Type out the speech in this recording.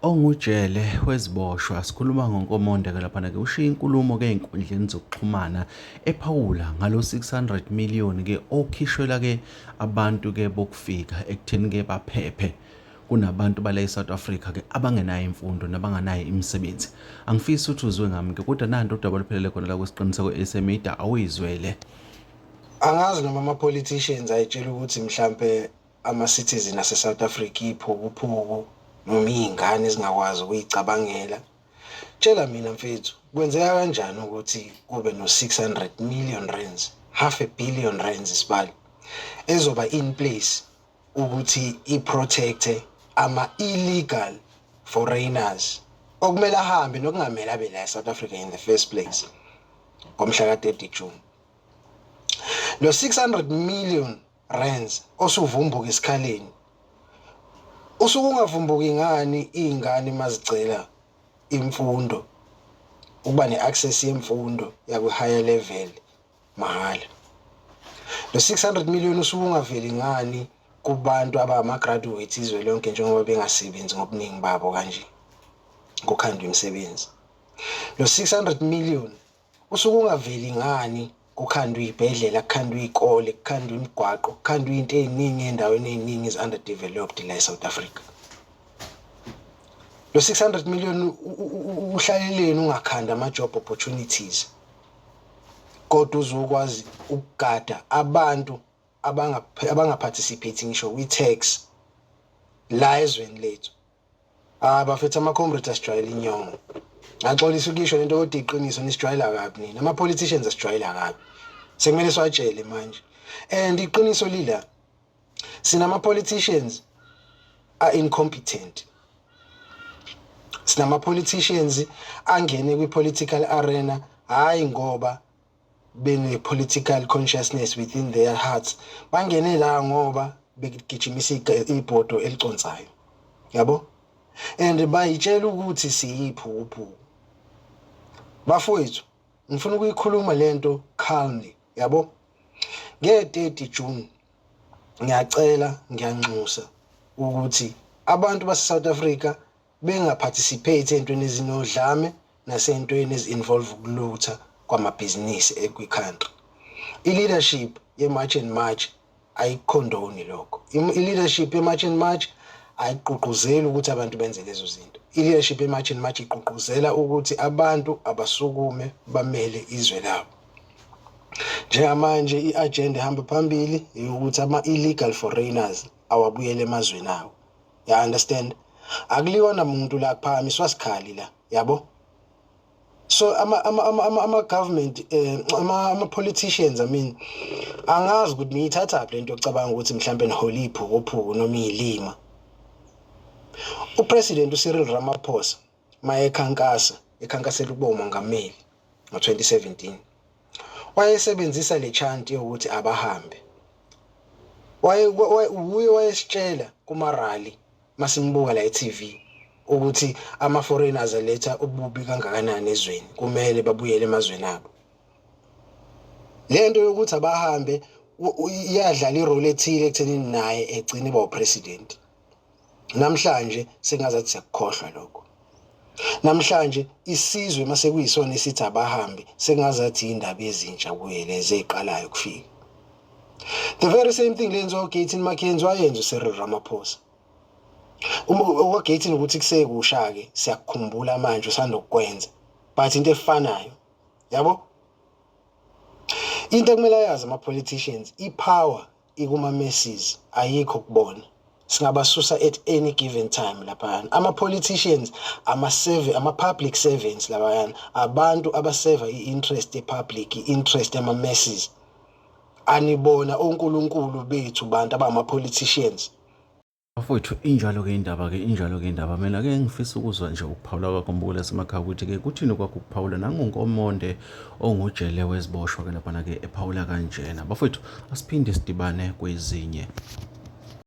Ongujele weziboshwa sikhuluma ngoNkomonde-ke laphana-ke ushiye inkulumo-ke ey'nkundleni zokuxhumana ephawula ngalo 600 million-ke okhishwela-ke abantu-ke bokufika ekutheni-ke baphephe kunabantu bala e-South Africa-ke abangenayo imfundo nabanganayo imisebenzi. Angifisi ukuthi uzwe ngami-ke kodwa nanti udaba oluphelele khona la kwisiqiniseko esemida awuyizwele. Angazi noma ama-politicians ayitshela ukuthi mhlampe ama-citizen ase-South Africa iphukuphuku noma iy'ngane ezingakwazi ukuyicabangela. Tshela mina mfethu, kwenzeka kanjani ukuthi kube no-600 million rands, half a billion rands isibali, ezoba in place ukuthi i-protect-e ama-illegal foreigners okumele ahambe nokungamele abe la e-South Africa in the first place ngomhla ka-30 June. Lo 600 million rands osuvumbuka esikhaleni usuke ungavumbuki ngani iy'ngane mazicela imfundo ukuba ne-access yemfundo yakwi-higher level mahhala. Lo 600 million usuke ungaveli ngani kubantu abama-graduates izwe lonke njengoba bengasebenzi ngobuningi babo kanje kukhandwa imisebenzi. Lo 600 million usuke ungaveli ngani kukhandwa iy'bhedlela, kukhandwa iy'kole, kukhandwa imigwaqo, kukhandwa iy'nto ey'ningi ey'ndaweni ey'ningi ezi-underdeveloped la e-South Africa. Lo 600 million uhlaleleni ungakhanda ama-job opportunities kodwa uzokwazi ukugada abantu abanga-participate ngisho kwi-tax la ezweni lethu. Ah bafethu, ama-comrades asijwayele inyongo. Ngaxolisa ukuyisho lento kodwa iqiniso, nisijwayela kabi nina. Ama-politicians asijwayela kabi. Sekumele siwatshele manje. And iqiniso lila, sinama-politicians a-incompetent. Sinama-politicians angene kwi-political arena hhayi ngoba bene-political consciousness within their hearts, bangene la ngoba begijimisa ibhodo eliconsayo, yabo, and bayitshela ukuthi siyiphuphu. Bafowethu, ngifuna ukuyikhuluma lento calmly, yabo. Nge-30 June ngiyacela, ngiyanxusa ukuthi abantu base-South Africa benga-participate ey'ntweni ezinodlame nasey'ntweni ezi-involve ukulutha kwamabhizinisi kwi-country. I-leadership ye-March and March ayiku-condone lokho. I-leadership ye-March and March ayigqugquzeli ukuthi abantu benze lezo zinto. I-leadership ye-March and March igqugquzela ukuthi abantu abasukume bamele izwe labo. Njengamanje i-agenda ehamba phambili eyokuthi ama-illegal foreigners awabuyele emazweni awo. Ya understand? Akuliwa namuntu la, kuphakamiswa sikhali la, yabo. So ama government ama politicians, I mean, angazi ukuthi niyithathaphi lento yokucabanga ukuthi mhlambe nihola iphukuphuku noma izilima. U-President uCyril Ramaphosa mayekhankasa, ekhankasela ukuba umongameli ngo-2017, wayesebenzisa le chant yokuthi abahambe. Waye uye wayesitshela kuma rally masimbuka la e-TV ukuthi ama foreigners aletha ububi kangakanani ezweni, kumele babuyele emazweni abo. Lento yokuthi abahambe iyadlala i-role ethile ekuthenini naye egcine eba u-president. Namhlanje sengazathi siyakukhohlwa lokho. Namhlanje isizwe mase kuyisona esithi abahambe, sengazathi indaba ezintsha kuye lezi eziqalayo ukufika. The very same thing lenziwa uGayton McKenzie wayenza uCyril Ramaphosa. Uma okwaGayton ukuthi kusekusha ke siyakukhumbula manje usanda ukukwenza, but into efanayo, yabo. Into ekumele ayazi ama-politicians, i-power ikuma-masses, ayikho kubona. Singabasusa at any given time laphayana. Ama-politicians ama-public servants labayana, abantu abaseva i-interest ye-public, i-interest yama-masses. Anibona onkulunkulu bethu bantu abama-politicians. Bafowethu, injalo-ke indaba-ke, injalo-ke indaba. Mina-ke ngifisa ukuzwa nje ukuphawula kwakho mbukeli emakhaya ukuthi-ke kuthini kwakho ukuphawula nanguNkomonde ongujele weziboshwa-ke laphana-ke ephawula kanjena. Bafowethu, asiphinde sidibane kwezinye.